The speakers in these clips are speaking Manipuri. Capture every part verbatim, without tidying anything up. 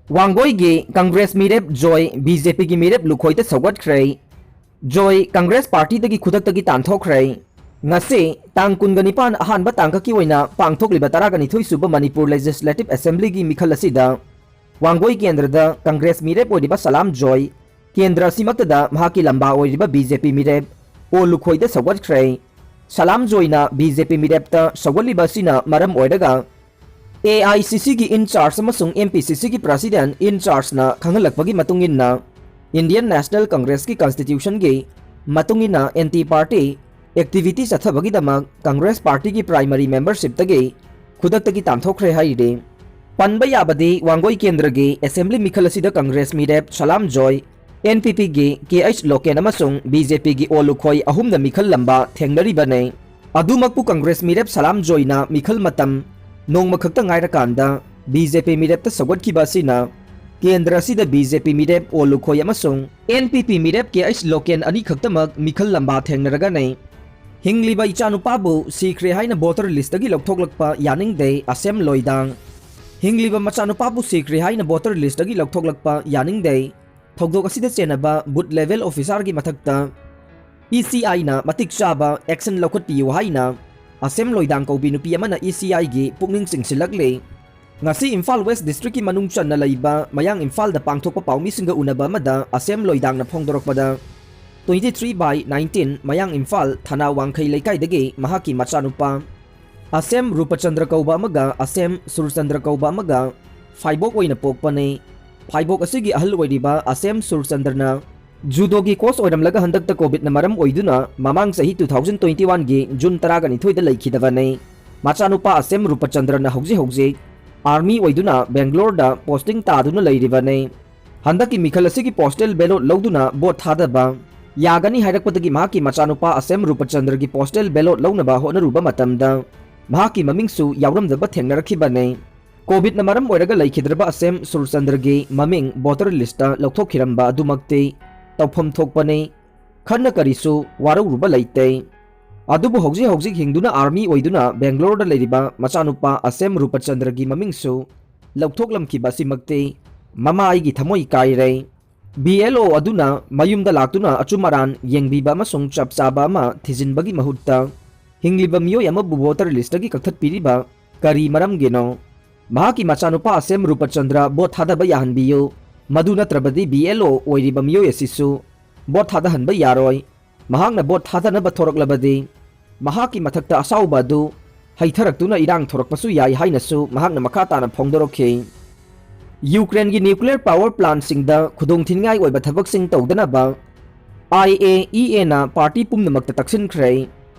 ꯋꯥꯡꯒꯣꯏꯒꯤ ꯀꯪꯒ꯭ꯔꯦꯁ ꯃꯤꯔꯦꯞ ꯖꯣꯏ ꯕꯤ ꯖꯦ ꯄꯤꯒꯤ ꯃꯤꯔꯦꯞ ꯂꯨꯈꯣꯏꯗ ꯁꯧꯒꯠꯈ꯭ꯔꯦ꯫ ꯖꯣꯏ ꯀꯪꯒ꯭ꯔꯦꯁ ꯄꯥꯔꯇꯤꯗꯒꯤ ꯈꯨꯗꯛꯇꯒꯤ ꯇꯥꯟꯊꯣꯛꯈ꯭ꯔꯦ꯫ ꯉꯁꯤ ꯇꯥꯡ ꯀꯨꯟꯒ ꯅꯤꯄꯥꯟ ꯑꯍꯥꯟꯕ ꯇꯥꯡꯀꯛꯀꯤ ꯑꯣꯏꯅ ꯄꯥꯡꯊꯣꯛꯂꯤꯕ ꯇꯔꯥꯒ ꯅꯤꯊꯣꯏ ꯁꯨꯕ ꯃꯅꯤꯄꯨꯔ ꯂꯦꯖꯤꯁꯂꯦꯇꯤꯚ ꯑꯦꯁꯦꯝꯕ꯭ꯂꯤꯒꯤ ꯃꯤꯈꯜ ꯑꯁꯤꯗ ꯋꯥꯡꯒꯣꯏ ꯀꯦꯟꯗ꯭ꯔꯗ ꯀꯪꯒ꯭ꯔꯦꯁ ꯃꯤꯔꯦꯞ ꯑꯣꯏꯔꯤꯕ ꯁꯂꯥꯝ ꯖꯣꯏ, ꯀꯦꯟꯗ꯭ꯔ ꯑꯁꯤꯃꯛꯇꯗ ꯃꯍꯥꯛꯀꯤ ꯂꯝꯕꯥ ꯑꯣꯏꯔꯤꯕ ꯕꯤ ꯖꯦ ꯄꯤ ꯃꯤꯔꯦꯞ ꯑꯣ ꯂꯨꯈꯣꯏꯗ ꯁꯧꯒꯠꯈ꯭ꯔꯦ꯫ ꯁꯂꯥꯝ ꯖꯣꯏꯅ ꯕꯤ ꯖꯦ ꯄꯤ ꯃꯤꯔꯦꯞꯇ ꯁꯧꯒꯠꯂꯤꯕ ꯑꯁꯤꯅ ꯃꯔꯝ ꯑꯣꯏꯔꯒ ꯑꯦ ꯑꯥꯏ ꯁꯤ ꯁꯤꯒꯤ in charge ꯑꯃꯁꯨꯡ ꯑꯦꯝ ꯄꯤ ꯁꯤ ꯁꯤꯒꯤ president in chargeꯅ ꯈꯪꯍꯜꯂꯛꯄꯒꯤ ꯃꯇꯨꯡ ꯏꯟꯅ, Indian National Congressꯀꯤ constitutionꯒꯤ ꯃꯇꯨꯡ ꯏꯟꯅ anti party activity ꯆꯠꯊꯕꯒꯤꯗꯃꯛ ꯀꯪꯒ꯭ꯔꯦꯁ ꯄꯥꯔꯇꯤꯒꯤ primary membershipꯇꯒꯤ ꯈꯨꯗꯛꯇꯒꯤ ꯇꯥꯟꯊꯣꯛꯈ꯭ꯔꯦ ꯍꯥꯏꯔꯤ꯫ ꯄꯟꯕ ꯌꯥꯕꯗꯤ, ꯋꯥꯡꯒꯣꯏ ꯀꯦꯟꯗ꯭ꯔꯒꯤ ꯑꯦꯁꯦꯝꯕ꯭ꯂꯤ ꯃꯤꯈꯜ ꯑꯁꯤꯗ ꯀꯪꯒ꯭ꯔꯦꯁ ꯃꯤꯔꯦꯞ ꯁꯂꯥꯝ ꯖꯣꯏ, ꯑꯦꯟ ꯄꯤ ꯄꯤꯒꯤ ꯀꯦ ꯑꯩꯆ ꯂꯣꯀꯦꯟ ꯑꯃꯁꯨꯡ ꯕꯤ ꯖꯦ ꯄꯤꯒꯤ ꯑꯣ ꯂꯨꯈꯣꯏ ꯑꯍꯨꯝꯅ ꯃꯤꯈꯜ ꯂꯝꯕꯥ ꯊꯦꯡꯅꯔꯤꯕꯅꯤ꯫ ꯑꯗꯨꯃꯛꯄꯨ ꯀꯪꯒ꯭ꯔꯦꯁ ꯃꯤꯔꯦꯞ ꯁꯂꯥꯝ ꯖꯣꯏꯅ ꯃꯤꯈꯜ ꯃꯇꯝ ꯅꯣꯡꯃ ꯈꯛꯇ ꯉꯥꯏꯔꯀꯥꯟꯗ ꯕꯤ ꯖꯦ ꯄꯤ ꯃꯤꯔꯦꯞꯇ ꯁꯧꯒꯠꯈꯤꯕ ꯑꯁꯤꯅ ꯀꯦꯟꯗ꯭ꯔ ꯑꯁꯤꯗ ꯕꯤ ꯖꯦ ꯄꯤ ꯃꯤꯔꯦꯞ ꯑꯣ ꯂꯨꯈꯣꯏ ꯑꯃꯁꯨꯡ ꯑꯦꯟ ꯄꯤ ꯄꯤ ꯃꯤꯔꯦꯞ ꯀꯦ ꯑꯩꯆ ꯂꯣꯀꯦꯟ ꯑꯅꯤꯈꯛꯇꯃꯛ ꯃꯤꯈꯜ ꯂꯝꯕꯥ ꯊꯦꯡꯅꯔꯒꯅꯤ꯫ ꯍꯤꯡꯂꯤꯕ ꯏꯆꯥꯅꯨꯄꯥꯕꯨ ꯁꯤꯈ꯭ꯔꯦ ꯍꯥꯏꯅ voter listꯇꯒꯤ ꯂꯧꯊꯣꯛꯂꯛꯄ ꯌꯥꯅꯤꯡꯗꯦ, ꯑꯁꯦꯝ ꯂꯣꯏꯗꯥꯡ꯫ ꯍꯤꯡꯂꯤꯕ ꯃꯆꯥꯅꯨꯄꯥꯕꯨ ꯁꯤꯈ꯭ꯔꯦ ꯍꯥꯏꯅ voter listꯇꯒꯤ ꯂꯧꯊꯣꯛꯂꯛꯄ ꯌꯥꯅꯤꯡꯗꯦ꯫ ꯊꯧꯗꯣꯛ ꯑꯁꯤꯗ ꯆꯦꯟꯅꯕ booth level officerꯒꯤ ꯃꯊꯛꯇ ꯏ ꯁꯤ ꯑꯥꯏꯅ ꯃꯇꯤꯛ ꯆꯥꯕ action ꯂꯧꯈꯠꯄꯤꯌꯨ ꯍꯥꯏꯅ ꯑꯁꯦꯝ ꯂꯣꯏꯗꯥꯡ ꯀꯧꯕꯤ ꯅꯨꯄꯤ ꯑꯃꯅ ꯏ ꯁꯤ ꯑꯥꯏꯒꯤ ꯄꯨꯛꯅꯤꯡ ꯆꯤꯡꯁꯤꯜꯂꯛꯂꯤ꯫ ꯉꯁꯤ ꯏꯝꯐꯥꯜ ꯋꯦꯁ ꯗꯤꯁꯇ꯭ꯔꯤꯛꯀꯤ ꯃꯅꯨꯡ ꯆꯟꯅ ꯂꯩꯕ ꯃꯌꯥꯡ ꯏꯝꯐꯥꯜꯗ ꯄꯥꯡꯊꯣꯛꯄ ꯄꯥꯎꯃꯤꯁꯤꯡꯒ ꯎꯅꯕ ꯑꯃꯗ ꯑꯁꯦꯝ ꯂꯣꯏꯗꯥꯡꯅ ꯐꯣꯡꯗꯣꯔꯛꯄꯗ, twenty three by nineteen ꯃꯌꯥꯡ ꯏꯝꯐꯥꯜ ꯊꯅꯥ ꯋꯥꯡꯈꯩ ꯂꯩꯀꯥꯏꯗꯒꯤ ꯃꯍꯥꯛꯀꯤ ꯃꯆꯥꯅꯨꯄꯥ ꯑꯁꯦꯝ ꯔꯨꯄꯆꯟꯗ꯭ꯔ ꯀꯧꯕ ꯑꯃꯒ ꯑꯁꯦꯝ ꯁꯨꯔꯆꯟꯗ꯭ꯔ ꯀꯧꯕ ꯑꯃꯒ ꯐꯥꯏꯕꯣꯛ ꯑꯣꯏꯅ ꯄꯣꯛꯄꯅꯤ꯫ ꯐꯥꯏꯕꯣꯛ ꯑꯁꯤꯒꯤ ꯑꯍꯜ ꯑꯣꯏꯔꯤꯕ ꯑꯁꯦꯝ ꯁꯨꯔꯆꯟꯗ꯭ꯔꯅ ꯖꯨꯗꯣꯒꯤ coach ꯑꯣꯏꯔꯝꯂꯒ ꯍꯟꯗꯛꯇ ꯀꯣꯚꯤꯗꯅ ꯃꯔꯝ ꯑꯣꯏꯗꯨꯅ ꯃꯃꯥꯡ ꯆꯍꯤ two thousand twenty oneꯒꯤ ꯖꯨꯟ ꯇꯔꯥꯒ ꯅꯤꯊꯣꯏꯗ ꯂꯩꯈꯤꯗꯕꯅꯤ꯫ ꯃꯆꯥꯅꯨꯄꯥ ꯑꯁꯦꯝ ꯔꯨꯄꯆꯟꯗ꯭ꯔꯅ ꯍꯧꯖꯤꯛ ꯍꯧꯖꯤꯛ army ꯑꯣꯏꯗꯨꯅ ꯕꯦꯡꯒ꯭ꯂꯣꯔꯗ posting ꯇꯥꯗꯨꯅ ꯂꯩꯔꯤꯕꯅꯤ꯫ ꯍꯟꯗꯛꯀꯤ ꯃꯤꯈꯜ ꯑꯁꯤꯒꯤ postal ballot ꯂꯧꯗꯨꯅ vote ꯊꯥꯗꯕ ꯌꯥꯒꯅꯤ ꯍꯥꯏꯔꯛꯄꯗꯒꯤ ꯃꯍꯥꯛꯀꯤ ꯃꯆꯥꯅꯨꯄꯥ ꯑꯁꯦꯝ ꯔꯨꯄꯆꯟꯗ꯭ꯔꯒꯤ postal ballot ꯂꯧꯅꯕ ꯍꯣꯠꯅꯔꯨꯕ ꯃꯇꯝꯗ ꯃꯍꯥꯛꯀꯤ ꯃꯃꯤꯡꯁꯨ ꯌꯥꯎꯔꯝꯗꯕ ꯊꯦꯡꯅꯔꯛꯈꯤꯕꯅꯤ꯫ ꯀꯣꯚꯤꯗꯅ ꯃꯔꯝ ꯑꯣꯏꯔꯒ ꯂꯩꯈꯤꯗ꯭ꯔꯕ ꯑꯁꯦꯝ ꯁꯨꯔꯆꯟꯗ꯭ꯔꯒꯤ ꯃꯃꯤꯡ voter listꯇ ꯂꯧꯊꯣꯛꯈꯤꯔꯝꯕ ꯑꯗꯨꯃꯛꯇꯤ ꯇꯧꯐꯝ ꯊꯣꯛꯄꯅꯤ꯫ ꯈꯟꯅ ꯀꯔꯤꯁꯨ ꯋꯥꯔꯧꯔꯨꯕ ꯂꯩꯇꯦ꯫ ꯑꯗꯨꯕꯨ ꯍꯧꯖꯤꯛ ꯍꯧꯖꯤꯛ ꯍꯤꯡꯗꯨꯅ army ꯑꯣꯏꯗꯨꯅ ꯕꯦꯡꯒ꯭ꯂꯣꯔꯗ ꯂꯩꯔꯤꯕ ꯃꯆꯥꯅꯨꯄꯥ ꯑꯁꯦꯝ ꯔꯨꯄꯆꯟꯗ꯭ꯔꯒꯤ ꯃꯃꯤꯡꯁꯨ ꯂꯧꯊꯣꯛꯂꯝꯈꯤꯕ ꯑꯁꯤꯃꯛꯇꯤ "ꯃꯃꯥ, ꯑꯩꯒꯤ ꯊꯃꯣꯏ ꯀꯥꯏꯔꯦ"꯫ ꯕꯤ ꯑꯦꯜ ꯑꯣ ꯑꯗꯨꯅ ꯃꯌꯨꯝꯗ ꯂꯥꯛꯇꯨꯅ ꯑꯆꯨꯝ ꯑꯔꯥꯟ ꯌꯦꯡꯕꯤꯕ ꯑꯃꯁꯨꯡ ꯆꯞ ꯆꯥꯕ ꯑꯃ ꯊꯤꯖꯤꯟꯕꯒꯤ ꯃꯍꯨꯠꯇ, ꯍꯤꯡꯂꯤꯕ ꯃꯤꯑꯣꯏ ꯑꯃꯕꯨ ꯚꯣꯇꯔ ꯂꯤꯁꯇꯒꯤ ꯀꯛꯊꯠꯄꯤꯔꯤꯕ ꯀꯔꯤ ꯃꯔꯝꯒꯤꯅꯣ? ꯃꯍꯥꯛꯀꯤ ꯃꯆꯥꯅꯨꯄꯥ ꯑꯁꯦꯝ ꯔꯨꯄꯆꯟꯗ꯭ꯔ ꯚꯣꯠ ꯊꯥꯗꯕ ꯌꯥꯍꯟꯕꯤꯌꯨ, ꯃꯗꯨ ꯅꯠꯇ꯭ꯔꯕꯗꯤ ꯕꯤ ꯑꯦꯜ ꯑꯣ ꯑꯣꯏꯔꯤꯕ ꯃꯤꯑꯣꯏ ꯑꯁꯤꯁꯨ ꯚꯣꯠ ꯊꯥꯗꯍꯟꯕ ꯌꯥꯔꯣꯏ꯫ ꯃꯍꯥꯛꯅ ꯚꯣꯠ ꯊꯥꯗꯅꯕ ꯊꯣꯔꯛꯂꯕꯗꯤ, ꯃꯍꯥꯛꯀꯤ ꯃꯊꯛꯇ ꯑꯁꯥꯎꯕ ꯑꯗꯨ ꯍꯩꯊꯔꯛꯇꯨꯅ ꯏꯔꯥꯡ ꯊꯣꯔꯛꯄꯁꯨ ꯌꯥꯏ ꯍꯥꯏꯅꯁꯨ ꯃꯍꯥꯛꯅ ꯃꯈꯥ ꯇꯥꯅ ꯐꯣꯡꯗꯣꯔꯛꯈꯤ꯫ ꯌꯨꯀ꯭ꯔꯦꯟꯒꯤ ꯅ꯭ꯌꯨꯀ꯭ꯂꯤꯌꯔ ꯄꯥꯋꯔ ꯄ꯭ꯂꯥꯟꯠꯁꯤꯡꯗ ꯈꯨꯗꯣꯡꯊꯤꯅꯤꯡꯉꯥꯏ ꯑꯣꯏꯕ ꯊꯕꯛꯁꯤꯡ ꯇꯧꯗꯅꯕ ꯑꯥꯏ ꯑꯦ ꯏ ꯑꯦꯅ ꯄꯥꯔꯇꯤ ꯄꯨꯝꯅꯃꯛꯇ ꯇꯛꯁꯤꯟꯈ꯭ꯔꯦ꯫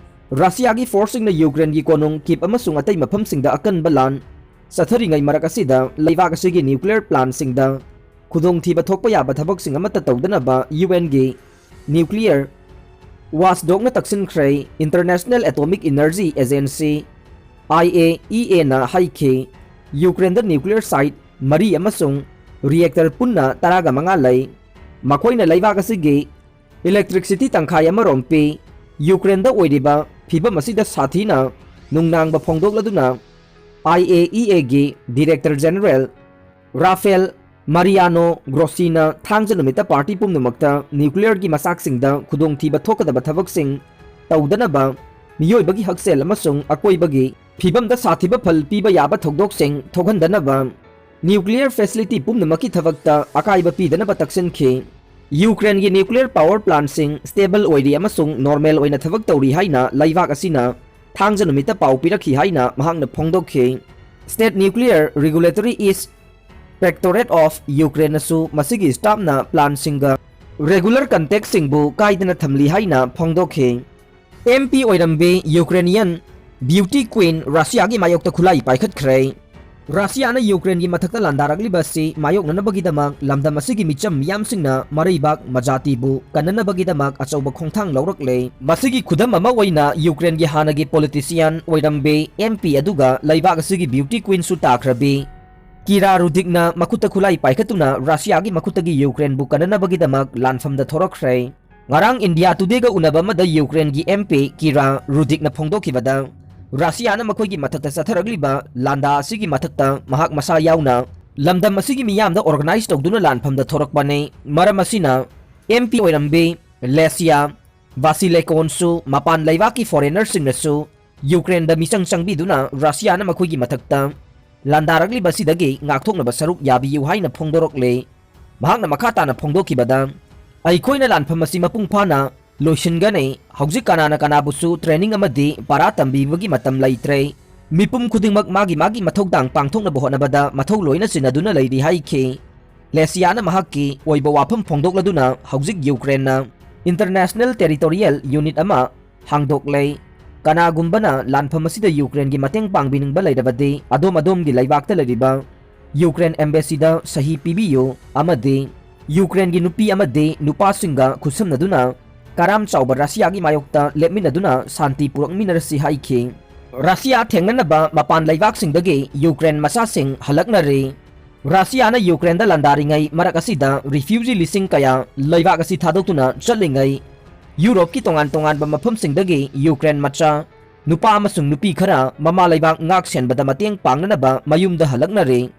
ꯔꯁꯤꯌꯥꯒꯤ ꯐꯣꯔꯁꯁꯤꯡꯅ ꯌꯨꯀ꯭ꯔꯦꯟꯒꯤ ꯀꯣꯅꯨꯡ ꯀꯤꯞ ꯑꯃꯁꯨꯡ ꯑꯇꯩ ꯃꯐꯝꯁꯤꯡꯗ ꯑꯀꯟꯕ ꯂꯥꯟ ꯆꯠꯊꯔꯤꯉꯩ ꯃꯔꯛ ꯑꯁꯤꯗ ꯂꯩꯕꯥꯛ ꯑꯁꯤꯒꯤ ꯅ꯭ꯌꯨꯀ꯭ꯂꯤꯌꯔ ꯄ꯭ꯂꯥꯟꯠꯁꯤꯡꯗ ꯈꯨꯗꯣꯡꯊꯤꯕ ꯊꯣꯛꯄ ꯌꯥꯕ ꯊꯕꯛꯁꯤꯡ ꯑꯃꯠꯇ ꯇꯧꯗꯅꯕ ꯌꯨ ꯑꯦꯟꯒꯤ ꯅ꯭ꯌꯨꯀ꯭ꯂꯤꯌꯔ ꯋꯥꯆꯗꯣꯒꯅ ꯇꯛꯁꯤꯟꯈ꯭ꯔꯦ꯫ International atomic energy agency, I A E ꯑꯦꯅ ꯍꯥꯏꯈꯤ, ꯌꯨꯀ꯭ꯔꯦꯟꯗ ꯅ꯭ꯌꯨꯀ꯭ꯂꯤꯌꯔ ꯁꯥꯏꯠ ꯃꯔꯤ ꯑꯃꯁꯨꯡ ꯔꯤꯑꯦꯛꯇꯔ ꯄꯨꯟꯅ ꯇꯔꯥꯒ ꯃꯉꯥ ꯂꯩ꯫ ꯃꯈꯣꯏꯅ ꯂꯩꯕꯥꯛ ꯑꯁꯤꯒꯤ ꯏꯂꯦꯛꯇ꯭ꯔꯤꯛꯁꯤꯇꯤ ꯇꯪꯈꯥꯏ ꯑꯃꯔꯣꯝ ꯄꯤ꯫ ꯌꯨꯀ꯭ꯔꯦꯟꯗ ꯑꯣꯏꯔꯤꯕ ꯐꯤꯚꯝ ꯑꯁꯤꯗ ꯁꯥꯊꯤꯅ ꯅꯨꯡꯅꯥꯡꯕ ꯐꯣꯡꯗꯣꯛꯂꯗꯨꯅ, ꯑꯥꯏ ꯑꯦ ꯏ ꯑꯦꯒꯤ ꯗꯤꯔꯦꯛꯇꯔ ꯖꯦꯅꯔꯦꯜ ꯔꯥꯐꯦꯜ ꯃꯥꯔꯤꯌꯥꯅꯣ ꯒ꯭ꯔꯣꯁꯤꯅ ꯊꯥꯡꯖ ꯅꯨꯃꯤꯠꯇ ꯄꯥꯔꯇꯤ ꯄꯨꯝꯅꯃꯛꯇ ꯅ꯭ꯌꯨꯀ꯭ꯂꯤꯌꯔꯒꯤ ꯃꯆꯥꯛꯁꯤꯡꯗ ꯈꯨꯗꯣꯡꯊꯤꯕ ꯊꯣꯛꯀꯗꯕ ꯊꯕꯛꯁꯤꯡ ꯇꯧꯗꯅꯕ, ꯃꯤꯑꯣꯏꯕꯒꯤ ꯍꯛꯁꯦꯜ ꯑꯃꯁꯨꯡ ꯑꯀꯣꯏꯕꯒꯤ ꯐꯤꯕꯝꯗ ꯁꯥꯊꯤꯕ ꯐꯜ ꯄꯤꯕ ꯌꯥꯕ ꯊꯧꯗꯣꯛꯁꯤꯡ ꯊꯣꯛꯍꯟꯗꯅꯕ ꯅ꯭ꯌꯨꯀ꯭ꯂꯤꯌꯔ ꯐꯦꯁꯤꯂꯤꯇꯤ ꯄꯨꯝꯅꯃꯛꯀꯤ ꯊꯕꯛꯇ ꯑꯀꯥꯏꯕ ꯄꯤꯗꯅꯕ ꯇꯛꯁꯤꯟꯈꯤ꯫ ꯌꯨꯀ꯭ꯔꯦꯟꯒꯤ ꯅ꯭ꯌꯨꯀ꯭ꯂꯤꯌꯔ ꯄꯥꯋꯔ ꯄ꯭ꯂꯥꯟꯠꯁꯤꯡ ꯁ꯭ꯇꯦꯕꯜ ꯑꯣꯏꯔꯤ ꯑꯃꯁꯨꯡ ꯅꯣꯔꯃꯦꯜ ꯑꯣꯏꯅ ꯊꯕꯛ ꯇꯧꯔꯤ ꯍꯥꯏꯅ ꯂꯩꯕꯥꯛ ꯑꯁꯤꯅ ꯊꯥꯡꯖ ꯅꯨꯃꯤꯠꯇ ꯄꯥꯎ ꯄꯤꯔꯛꯈꯤ ꯍꯥꯏꯅ ꯃꯍꯥꯛꯅ ꯐꯣꯡꯗꯣꯛꯈꯤ꯫ State Nuclear Regulatory Inspectorate of Ukraine ꯅꯁꯨ ꯃꯁꯤꯒꯤ ꯁ꯭ꯇꯥꯐꯅ ꯄ꯭ꯂꯥꯟꯠꯁꯤꯡꯒ ꯔꯦꯒꯨꯂꯔ ꯀꯟꯇꯦꯛꯁꯤꯡꯕꯨ ꯀꯥꯏꯗꯅ ꯊꯝꯂꯤ ꯍꯥꯏꯅ ꯐꯣꯡꯗꯣꯛꯈꯤ꯫ ꯑꯦꯝ ꯄꯤ ꯑꯣꯏꯔꯝꯕꯤ ꯌꯨꯀ꯭ꯔꯦꯅꯤꯌꯟ ꯕ꯭ꯌꯨꯇꯤ ꯀ꯭ꯋꯤꯟ ꯔꯁꯤꯌꯥꯒꯤ ꯃꯥꯌꯣꯛꯇ ꯈꯨꯠꯂꯥꯏ ꯄꯥꯏꯈꯠꯈ꯭ꯔꯦ꯫ ꯔꯁꯤꯌꯥꯅ ꯌꯨꯀ꯭ꯔꯦꯟꯒꯤ ꯃꯊꯛꯇ ꯂꯥꯟꯗꯥꯔꯛꯂꯤꯕ ꯑꯁꯤ ꯃꯥꯌꯣꯛꯅꯅꯕꯒꯤꯗꯃꯛ ꯂꯝꯗꯝ ꯑꯁꯤꯒꯤ ꯃꯤꯆꯝ ꯃꯤꯌꯥꯝꯁꯤꯡꯅ ꯃꯔꯩꯕꯥꯛ ꯃꯖꯥꯇꯤꯕꯨ ꯀꯟꯅꯅꯕꯒꯤꯗꯃꯛ ꯑꯆꯧꯕ ꯈꯣꯡꯊꯥꯡ ꯂꯧꯔꯛꯂꯦ꯫ ꯃꯁꯤꯒꯤ ꯈꯨꯗꯝ ꯑꯃ ꯑꯣꯏꯅ ꯌꯨꯀ꯭ꯔꯦꯟꯒꯤ ꯍꯥꯟꯅꯒꯤ ꯄꯣꯂꯤꯇꯤꯁꯤꯌꯥꯟ ꯑꯣꯏꯔꯝꯕꯤ ꯑꯦꯝ ꯄꯤ ꯑꯗꯨꯒ ꯂꯩꯕꯥꯛ ꯑꯁꯤꯒꯤ ꯕ꯭ꯌꯨꯇꯤ ꯀ꯭ꯋꯤꯟꯁꯨ ꯇꯥꯈ꯭ꯔꯕꯤ ꯀꯤꯔꯥ ꯔꯨꯗꯤꯛꯅ ꯃꯈꯨꯠꯇ ꯈꯨꯠꯂꯥꯏ ꯄꯥꯏꯈꯠꯇꯨꯅ ꯔꯁꯤꯌꯥꯒꯤ ꯃꯈꯨꯠꯇꯒꯤ ꯌꯨꯀ꯭ꯔꯦꯟꯕꯨ ꯀꯟꯅꯅꯕꯒꯤꯗꯃꯛ ꯂꯥꯟꯐꯝꯗ ꯊꯣꯔꯛꯈ꯭ꯔꯦ꯫ ꯉꯔꯥꯡ ꯏꯟꯗꯤꯌꯥ ꯇꯨꯗꯦꯒ ꯎꯅꯕ ꯑꯃꯗ ꯌꯨꯀ꯭ꯔꯦꯟꯒꯤ ꯑꯦꯝ ꯄꯤ ꯀꯤꯔꯥ ꯔꯨꯗꯤꯛꯅ ꯐꯣꯡꯗꯣꯛꯈꯤꯕꯗ, ꯔꯁꯤꯌꯥꯅ ꯃꯈꯣꯏꯒꯤ ꯃꯊꯛꯇ ꯆꯠꯊꯔꯛꯂꯤꯕ ꯂꯥꯟꯗꯥ ꯑꯁꯤꯒꯤ ꯃꯊꯛꯇ ꯃꯍꯥꯛ ꯃꯁꯥ ꯌꯥꯎꯅ ꯂꯝꯗꯝ ꯑꯁꯤꯒꯤ ꯃꯤꯌꯥꯝꯗ organize ꯇꯧꯗꯨꯅ ꯂꯥꯟꯐꯝꯗ ꯊꯣꯔꯛꯄꯅꯤ꯫ ꯃꯔꯝ ꯑꯁꯤꯅ M P ꯑꯣꯏꯔꯝꯕꯤ ꯂꯦꯁꯤꯌꯥ ꯕꯥꯁꯤꯂꯦꯀꯣꯟꯁꯨ ꯃꯄꯥꯟ ꯂꯩꯕꯥꯛꯀꯤ foreignerꯁꯤꯡꯅꯁꯨ ꯌꯨꯀ꯭ꯔꯦꯟꯗ ꯃꯤꯆꯪ ꯆꯪꯕꯤꯗꯨꯅ ꯔꯁꯤꯌꯥꯅ ꯃꯈꯣꯏꯒꯤ ꯃꯊꯛꯇ ꯂꯥꯟꯗꯥꯔꯛꯂꯤꯕ ꯑꯁꯤꯗꯒꯤ ꯉꯥꯛꯊꯣꯛꯅꯕ ꯁꯔꯨꯛ ꯌꯥꯕꯤꯌꯨ ꯍꯥꯏꯅ ꯐꯣꯡꯗꯣꯔꯛꯂꯦ꯫ ꯃꯍꯥꯛꯅ ꯃꯈꯥ ꯇꯥꯅ ꯐꯣꯡꯗꯣꯛꯈꯤꯕꯗ, "ꯑꯩꯈꯣꯏꯅ ꯂꯥꯟꯐꯝ ꯑꯁꯤ ꯃꯄꯨꯡ ꯐꯥꯅ ꯂꯣꯏꯁꯤꯟꯒꯅꯤ꯫ ꯍꯧꯖꯤꯛ ꯀꯅꯥꯅ ꯀꯅꯥꯕꯨꯁꯨ training ꯑꯃꯗꯤ ꯄꯥꯔꯥ ꯇꯝꯕꯤꯕꯒꯤ ꯃꯇꯝ ꯂꯩꯇ꯭ꯔꯦ꯫ ꯃꯤꯄꯨꯝ ꯈꯨꯗꯤꯡꯃꯛ ꯃꯥꯒꯤ ꯃꯥꯒꯤ ꯃꯊꯧꯗꯥꯡ ꯄꯥꯡꯊꯣꯛꯅꯕ ꯍꯣꯠꯅꯕꯗ ꯃꯊꯧ ꯂꯣꯏꯅ ꯆꯤꯟꯅꯗꯨꯅ ꯂꯩꯔꯤ" ꯍꯥꯏꯈꯤ꯫ ꯂꯦꯁꯤꯌꯥꯅ ꯃꯍꯥꯛꯀꯤ ꯑꯣꯏꯕ ꯋꯥꯐꯝ ꯐꯣꯡꯗꯣꯛꯂꯗꯨꯅ ꯍꯧꯖꯤꯛ ꯌꯨꯀ꯭ꯔꯦꯟꯅ International Territorial Unit ꯑꯃ ꯍꯥꯡꯗꯣꯛꯂꯦ꯫ ꯀꯅꯥꯒꯨꯝꯕꯅ ꯂꯥꯟꯐꯝ ꯑꯁꯤꯗ ꯌꯨꯀ꯭ꯔꯦꯟꯒꯤ ꯃꯇꯦꯡ ꯄꯥꯡꯕꯤꯅꯤꯡꯕ ꯂꯩꯔꯕꯗꯤ ꯑꯗꯣꯝ ꯑꯗꯣꯝꯒꯤ ꯂꯩꯕꯥꯛꯇ ꯂꯩꯔꯤꯕ ꯌꯨꯀ꯭ꯔꯦꯟ Embassyꯗ ꯁꯍꯤ ꯄꯤꯕꯤꯌꯨ ꯑꯃꯗꯤ ꯌꯨꯀ꯭ꯔꯦꯟꯒꯤ ꯅꯨꯄꯤ ꯑꯃꯗꯤ ꯅꯨꯄꯥꯁꯤꯡꯒ ꯈꯨꯠꯁꯝꯅꯗꯨꯅ ꯀꯔꯥꯝ ꯆꯥꯎꯕ ꯔꯁꯤꯌꯥꯒꯤ ꯃꯥꯌꯣꯛꯇ ꯂꯦꯞꯃꯤꯟꯅꯗꯨꯅ ꯁꯥꯟꯇꯤ ꯄꯨꯔꯛꯃꯤꯟꯅꯔꯁꯤ ꯍꯥꯏꯈꯤ꯫ ꯔꯁꯤꯌꯥ ꯊꯦꯡꯅꯅꯕ ꯃꯄꯥꯟ ꯂꯩꯕꯥꯛꯁꯤꯡꯗꯒꯤ ꯌꯨꯀ꯭ꯔꯦꯟ ꯃꯆꯥꯁꯤꯡ ꯍꯜꯂꯛꯅꯔꯦ꯫ ꯔꯁꯤꯌꯥꯅ ꯌꯨꯀ꯭ꯔꯦꯟꯗ ꯂꯥꯟꯗꯥꯔꯤꯉꯩ ꯃꯔꯛ ꯑꯁꯤꯗ refugee ꯂꯤꯁꯤꯡ ꯀꯌꯥ ꯂꯩꯕꯥꯛ ꯑꯁꯤ ꯊꯥꯗꯣꯛꯇꯨꯅ ꯆꯠꯂꯤꯉꯩ, ꯌꯨꯔꯣꯞꯀꯤ ꯇꯣꯉꯥꯟ ꯇꯣꯉꯥꯟꯕ ꯃꯐꯝꯁꯤꯡꯗꯒꯤ ꯌꯨꯀ꯭ꯔꯦꯟ ꯃꯆꯥ, ꯅꯨꯄꯥ ꯑꯃꯁꯨꯡ ꯅꯨꯄꯤ ꯈꯔ ꯃꯃꯥ ꯂꯩꯕꯥꯛ ꯉꯥꯛ ꯁꯦꯟꯕꯗ ꯃꯇꯦꯡ ꯄꯥꯡꯅꯅꯕ ꯃꯌꯨꯝꯗ ꯍꯜꯂꯛꯅꯔꯦ꯫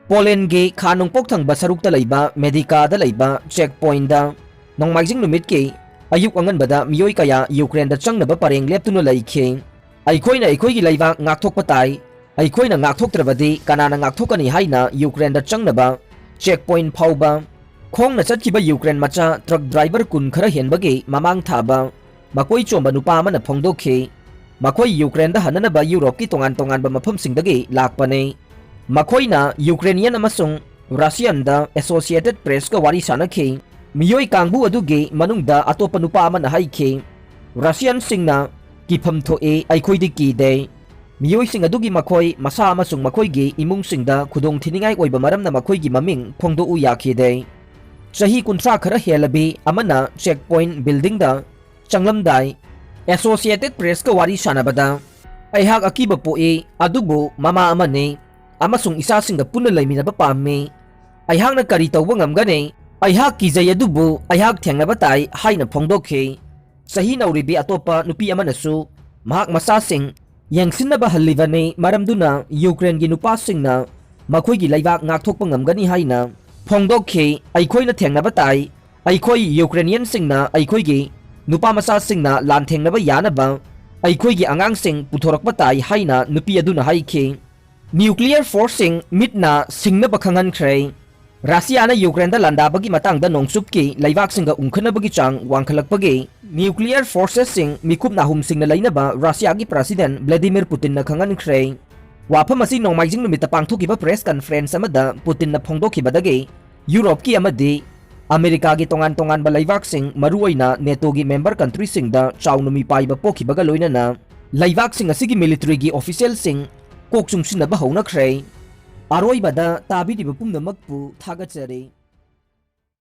ꯄꯣꯂꯦꯟꯒꯤ ꯈꯥ ꯅꯣꯡꯄꯣꯛ ꯊꯪꯕ ꯁꯔꯨꯛꯇ ꯂꯩꯕ ꯃꯦꯗꯤꯀꯥꯗ ꯂꯩꯕ check pointꯗ ꯅꯣꯡꯃꯥꯏꯖꯤꯡ ꯅꯨꯃꯤꯠꯀꯤ ꯑꯌꯨꯛ ꯑꯉꯟꯕꯗ ꯃꯤꯑꯣꯏ ꯀꯌꯥ ꯌꯨꯀ꯭ꯔꯦꯟꯗ ꯆꯪꯅꯕ ꯄꯔꯦꯡ ꯂꯦꯞꯇꯨꯅ ꯂꯩꯈꯤ꯫ "ꯑꯩꯈꯣꯏꯅ ꯑꯩꯈꯣꯏꯒꯤ ꯂꯩꯕꯥꯛ ꯉꯥꯛꯊꯣꯛꯄ ꯇꯥꯏ꯫ ꯑꯩꯈꯣꯏꯅ ꯉꯥꯛꯊꯣꯛꯇ꯭ꯔꯕꯗꯤ ꯀꯅꯥꯅ ꯉꯥꯛꯊꯣꯛꯀꯅꯤ?" ꯍꯥꯏꯅ ꯌꯨꯀ꯭ꯔꯦꯟꯗ ꯆꯪꯅꯕ check point ꯐꯥꯎꯕ ꯈꯣꯡꯅ ꯆꯠꯈꯤꯕ ꯌꯨꯀ꯭ꯔꯦꯟ ꯃꯆꯥ truck driver ꯀꯨꯟ ꯈꯔ ꯍꯦꯟꯕꯒꯤ ꯃꯃꯥꯡ ꯊꯥꯕ ꯃꯀꯣꯏ ꯆꯣꯝꯕ ꯅꯨꯄꯥ ꯑꯃꯅ ꯐꯣꯡꯗꯣꯛꯈꯤ꯫ ꯃꯈꯣꯏ ꯌꯨꯀ꯭ꯔꯦꯟꯗ ꯍꯟꯅꯅꯕ ꯌꯨꯔꯣꯞꯀꯤ ꯇꯣꯉꯥꯟ ꯇꯣꯉꯥꯟꯕ ꯃꯐꯝꯁꯤꯡꯗꯒꯤ ꯂꯥꯛꯄꯅꯤ꯫ ꯃꯈꯣꯏꯅ ꯌꯨꯀ꯭ꯔꯦꯅꯤꯌꯟ ꯑꯃꯁꯨꯡ ꯔꯁꯤꯌꯟꯗ Associated Pressꯀ ꯋꯥꯔꯤ ꯁꯥꯅꯈꯤ꯫ ꯃꯤꯑꯣꯏ ꯀꯥꯡꯕꯨ ꯑꯗꯨꯒꯤ ꯃꯅꯨꯡꯗ ꯑꯇꯣꯞꯄ ꯅꯨꯄꯥ ꯑꯃꯅ ꯍꯥꯏꯈꯤ, "ꯔꯁꯤꯌꯟꯁꯤꯡꯅ ꯀꯤꯐꯝ ꯊꯣꯛꯏ, ꯑꯩꯈꯣꯏꯗꯤ ꯀꯤꯗꯦ꯫ ꯃꯤꯑꯣꯏꯁꯤꯡ ꯑꯗꯨꯒꯤ ꯃꯈꯣꯏ ꯃꯁꯥ ꯑꯃꯁꯨꯡ ꯃꯈꯣꯏꯒꯤ ꯏꯃꯨꯡꯁꯤꯡꯗ ꯈꯨꯗꯣꯡꯊꯤꯅꯤꯡꯉꯥꯏ ꯑꯣꯏꯕ ꯃꯔꯝꯅ ꯃꯈꯣꯏꯒꯤ ꯃꯃꯤꯡ ꯐꯣꯡꯗꯣꯛꯎ ꯌꯥꯈꯤꯗꯦ"꯫ ꯆꯍꯤ ꯀꯨꯟꯊ꯭ꯔꯥ ꯈꯔ ꯍꯦꯜꯂꯕꯤ ꯑꯃꯅ check point buildingꯗ ꯆꯪꯂꯝꯗꯥꯏ Associated Pressꯀ ꯋꯥꯔꯤ ꯁꯥꯟꯅꯕꯗ, "ꯑꯩꯍꯥꯛ ꯑꯀꯤꯕ ꯄꯣꯛꯏ, ꯑꯗꯨꯕꯨ ꯃꯃꯥ ꯑꯃꯅꯤ ꯑꯃꯁꯨꯡ ꯏꯆꯥꯁꯤꯡꯒ ꯄꯨꯟꯅ ꯂꯩꯃꯤꯟꯅꯕ ꯄꯥꯝꯃꯤ꯫ ꯑꯩꯍꯥꯛꯅ ꯀꯔꯤ ꯇꯧꯕ ꯉꯝꯒꯅꯤ? ꯑꯩꯍꯥꯛ ꯀꯤꯖꯩ, ꯑꯗꯨꯕꯨ ꯑꯩꯍꯥꯛ ꯊꯦꯡꯅꯕ ꯇꯥꯏ" ꯍꯥꯏꯅ ꯐꯣꯡꯗꯣꯛꯈꯤ꯫ ꯆꯍꯤ ꯅꯧꯔꯤꯕꯤ ꯑꯇꯣꯞꯄ ꯅꯨꯄꯤ ꯑꯃꯅꯁꯨ ꯃꯍꯥꯛ ꯃꯆꯥꯁꯤꯡ ꯌꯦꯡꯁꯤꯟꯅꯕ ꯍꯜꯂꯤꯕꯅꯤ, ꯃꯔꯝꯗꯨꯅ ꯌꯨꯀ꯭ꯔꯦꯟꯒꯤ ꯅꯨꯄꯥꯁꯤꯡꯅ ꯃꯈꯣꯏꯒꯤ ꯂꯩꯕꯥꯛ ꯉꯥꯛꯊꯣꯛꯄ ꯉꯝꯒꯅꯤ ꯍꯥꯏꯅ ꯐꯣꯡꯗꯣꯛꯈꯤ꯫ ꯑꯩꯈꯣꯏꯅ ꯊꯦꯡꯅꯕ ꯇꯥꯏ꯫ ꯑꯩꯈꯣꯏ ꯌꯨꯀ꯭ꯔꯦꯅꯤꯌꯟꯁꯤꯡꯅ ꯑꯩꯈꯣꯏꯒꯤ ꯅꯨꯄꯥ ꯃꯆꯥꯁꯤꯡꯅ ꯂꯥꯟꯊꯦꯡꯅꯕ ꯌꯥꯅꯕ ꯑꯩꯈꯣꯏꯒꯤ ꯑꯉꯥꯡꯁꯤꯡ ꯄꯨꯊꯣꯔꯛꯄ ꯇꯥꯏ ꯍꯥꯏꯅ ꯅꯨꯄꯤ ꯑꯗꯨꯅ ꯍꯥꯏꯈꯤ꯫ ꯅ꯭ꯌꯨꯀ꯭ꯂꯤꯌꯔ ꯐꯣꯔꯁꯁꯤꯡ ꯃꯤꯠꯅ ꯁꯤꯡꯅꯕ ꯈꯪꯍꯟꯈ꯭ꯔꯦ꯫ ꯔꯁꯤꯌꯥꯅ ꯌꯨꯀ꯭ꯔꯦꯟꯗ ꯂꯥꯟꯗꯥꯕꯒꯤ ꯃꯇꯥꯡꯗ ꯅꯣꯡꯆꯨꯞꯀꯤ ꯂꯩꯕꯥꯛꯁꯤꯡꯒ ꯎꯪꯈꯠꯅꯕꯒꯤ ꯆꯥꯡ ꯋꯥꯡꯈꯠꯂꯛꯄꯒꯤ ꯅ꯭ꯌꯨꯀ꯭ꯂꯤꯌꯔ ꯐꯣꯔꯁꯦꯁꯁꯤꯡ ꯃꯤꯀꯨꯞ ꯅꯥꯍꯨꯝꯁꯤꯡꯅ ꯂꯩꯅꯕ ꯔꯁꯤꯌꯥꯒꯤ ꯄ꯭ꯔꯁꯤꯗꯦꯟ ꯚ꯭ꯂꯥꯗꯤꯃꯤꯔ ꯄꯨꯇꯤꯟꯅ ꯈꯪꯍꯟꯈ꯭ꯔꯦ꯫ ꯋꯥꯐꯝ ꯑꯁꯤ ꯅꯣꯡꯃꯥꯏꯖꯤꯡ ꯅꯨꯃꯤꯠꯇ ꯄꯥꯡꯊꯣꯛꯈꯤꯕ ꯄ꯭ꯔꯦꯁ ꯀꯟꯐꯔꯦꯟꯁ ꯑꯃꯗ ꯄꯨꯇꯤꯟꯅ ꯐꯣꯡꯗꯣꯛꯈꯤꯕꯗꯒꯤ ꯌꯨꯔꯣꯞꯀꯤ ꯑꯃꯗꯤ ꯑꯃꯦꯔꯤꯀꯥꯒꯤ ꯇꯣꯉꯥꯟ ꯇꯣꯉꯥꯟꯕ ꯂꯩꯕꯥꯛꯁꯤꯡ, ꯃꯔꯨꯑꯣꯏꯅ ꯅꯦꯇꯣꯒꯤ ꯃꯦꯝꯕꯔ ꯀꯟꯇ꯭ꯔꯤꯁꯤꯡꯗ ꯆꯥꯎꯅ ꯃꯤꯄꯥꯏꯕ ꯄꯣꯛꯈꯤꯕꯒ ꯂꯣꯏꯅꯅ ꯂꯩꯕꯥꯛꯁꯤꯡ ꯑꯁꯤꯒꯤ ꯃꯤꯂꯤꯇꯔꯤꯒꯤ ꯑꯣꯐꯤꯁꯤꯌꯦꯜꯁꯤꯡ ꯀꯣꯛ ꯆꯨꯡꯁꯤꯟꯅꯕ ꯍꯧꯅꯈ꯭ꯔꯦ꯫ ꯑꯔꯣꯏꯕꯗ ꯇꯥꯕꯤꯔꯤꯕ ꯄꯨꯝꯅꯃꯛꯄꯨ ꯊꯥꯒꯠꯆꯔꯤ꯫